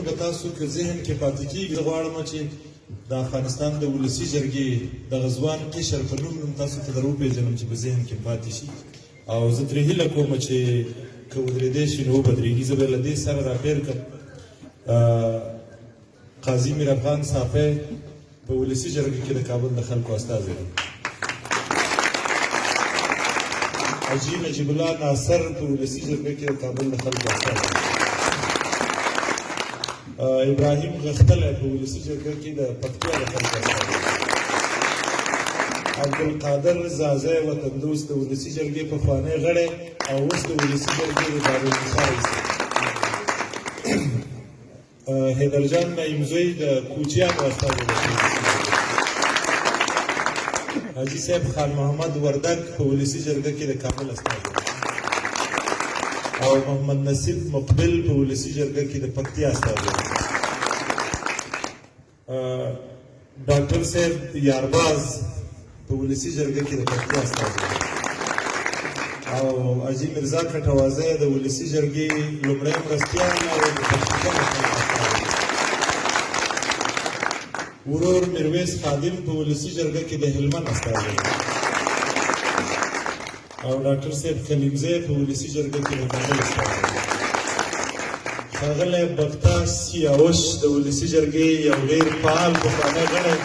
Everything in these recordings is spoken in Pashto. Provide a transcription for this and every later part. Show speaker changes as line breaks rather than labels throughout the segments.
نومونه به تاسو که ذهن کې پاتې کېږي. زه غواړم چې د افغانستان د ولسي جرګې دغه ځوان قشر په نوم نوم تاسو ته در وپېژنم چې په ذهن کې پاتې شي، او زه ترې هیله کوم چې که ودرېدی شي نو وبدرېږي. زه به له دې سره راپیل کړم. قاضي میر افغان صافی په ولسي جرګه کې د کابل د خلکو استازی دی. حاجي نجیب الله ناصر په ولسي جرګه کې د کابل د خلکو استازی دی. ابراهیم غښتلی په ولسي جرګه کې د پکتیا د خلکو استازی دی. عبدالقادر ځاځی وطندوست د ولسي جرګې پخوانی غړی او اوس د ولسي جرګې د دارالانشا رئیس دی. حیدرجان نعیمزوی د کوچیانو استازی دی. حاجي صاحب خان محمد وردګ په ولسي جرګه کې د کابل استازی دی، او محمد نصیب مقبل په ولسي جرګه کې د پکتیا استازی دی. ډاکټر صاحب یارباز په ولسي جرګه کې د پکتیا استازی دی، او حاجي میرزا کټوازی د ولسي جرګې لومړی مرستیال او د پښتونخوا د خلکو استازی دی. ورور میرویس خادم په ولسي جرګه کې د هلمند استازی دی، او ډاکټر صاحب کلیمزی په ولسي جرګه کې د کابل استازی دی. ښاغلی بکتاش سیاوش د ولسي جرګې یو ډېر فعال پخوانی غړی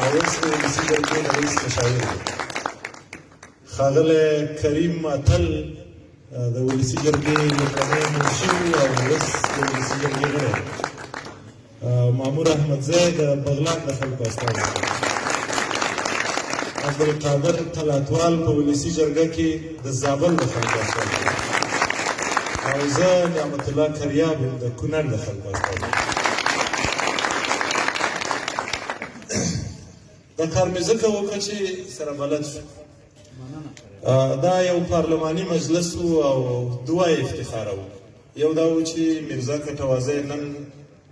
او اوس د ولسي جرګې د رئیس مشاور دی. ښاغلی کریم اتل د ولسي جرګې لومړنی منشي او اوس د ولسي جرګې غړی دی. مامور احمدزی د بغلان د خلکو استازی دی. عبدالقادر قلاتوال په ولسي جرګه کې د زابل د خلکو استازی دی، او زه نعمت الله کریاب یم د کونړ د خلکو استازی. دا کار مې ځکه وکړ چې سره بلد شو. دا یو پارلماني مجلس و او دوه افتخاره وو. یو دا و چې میرزا کټوازی نن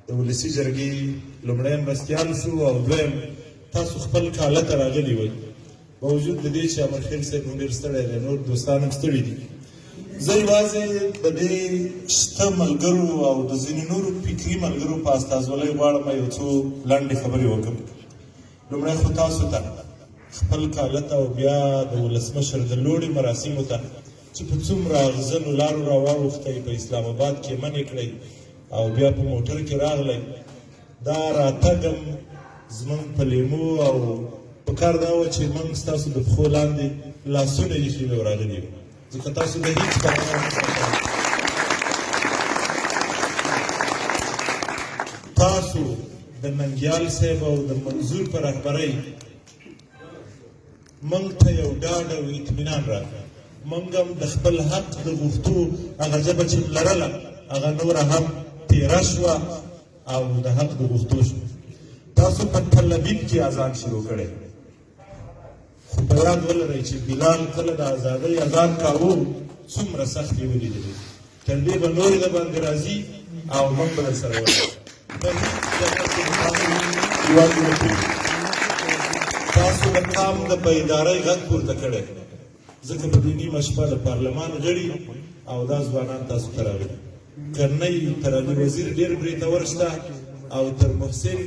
د ولسي جرګې لومړی مرستیال شو، او دویم تاسو خپل کاله ته راغلي وئ، باوجود د دې چې امرخېل صاحب هم ډېر ستړی دی، نور دوستان هم ستړي دي. زه یوازې د دې شته ملګرو او د ځینو نورو فکري ملګرو په استازولۍ غواړم یو څو لنډې خبرې وکړم. لومړی خو تاسو ته خپل کاله ته او بیا د ولسمشر د لوړې مراسمو ته چې په څومره اغزنو لارو راواوښتئ، په اسلام اباد کې منې کړئ او بیا په موټر کې راغلی، دا راتګ هم زمونږ په لیمو او په کار دا وه چې موږ ستاسو د پښو لاندې لاسونه ایښي وي او راغلي وي، ځکه تاسو د هیڅ پروا نه. تاسو د ننګیال صاحب او د منظور په رهبرۍ موږ ته یو ډاډ او اطمینان راکړ. موږ هم د خپل حق د غوښتو هغه ژبه چې لرله هغه نوره هم تیره شوه او د حق د غوښتو شو. تاسو په تل ابیب کې اذان شروع کړی، خو په یاد ولرئ چې بلال کله د ازادۍ اذان کاوه څومره سختې ولیدلې. تر دې به نورې د باندې راځي او موږ به درسره ولاړ. په هیڅ جګړه کې به تاسو یوازې نه پرېږدو. تاسو د قام د بیدارۍ غږ پورته کړی، ځکه په دې نیمه شپه د پارلمان غړي او دا ځوانان تاسو ته راغلي. که نه تر علي وزیر ډېر برېتور شته او تر محسن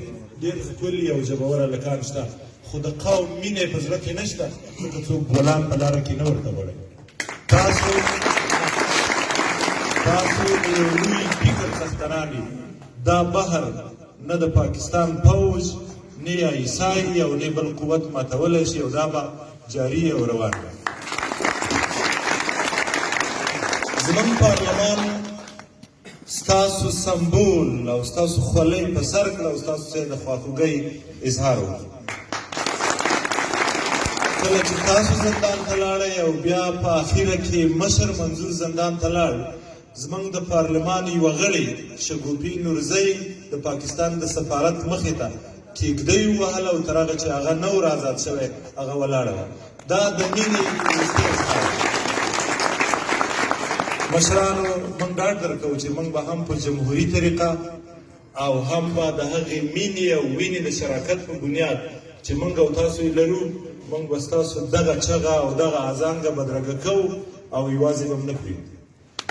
ډېر ښکلي او ژبور هلکان شته، خو د قوم مینه یې په زړه کې نشته، ځکه څوک ګلان په لاره کې نه ورته وړي. تاسو د یو لوی فکر څښتنان یئ. دا بحر نه د پاکستان پوځ، نه آی او نه بل قوت ماتولی شي، او دا به جاري او روان وي. زمونږ پارلمان ستاسو سمبول او ستاسو خولۍ په سر کړه او ستاسو سره د خواخوږۍ اظهار وکړ. کله چې تاسو زندان ته لاړئ او بیا په اخیره کې مشر منظور زندان ته لاړ، زمونږ د پارلمان یوه غړې شګوپي نورزۍ د پاکستان د سفارت مخې ته کېږدۍ ووهله او تر هغه چې هغه نه و را ازاد شوی هغه ولاړه وه. دا د مینې وروستی اظهار دی. مشرانو، موږ ډاډ درکوو چې موږ به هم په جمهوري طریقه او هم به د هغې مینې او وینې د شراکت په بنیاد چې موږ او تاسو یې لرو، موږ به ستاسو دغه چغه او دغه ازانګه بدرګه کوو او یوازې به هم نه پرېږدو.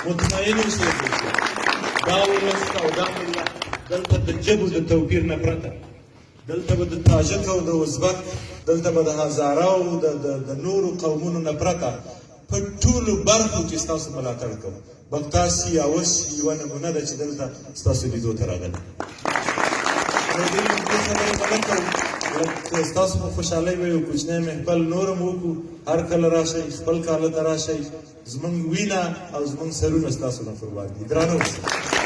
مطمئن اوسئ، دا ولس او دا ملت دلته د ژبو د توپیر نه پرته، دلته به د تاجک او د ازبک، دلته به د هزاره او د نورو قومونو نه پرته په ټولو برخو کې ستاسو ملاتړ کوو. بکتاش سیاوش یوه نمونه ده چې دلته ستاسو لیدو ته راغلی. نو ډېرې اوږدې خبرې به نه کوو، لږ ستاسو په خوشحالۍ به یو کوچنی محفل نور هم وکړو. هر کله راشئ، خپل کاله ته راشئ. زمونږ وینه او زمونږ سرونه ستاسو نه قربان دي. درانه اوسئ.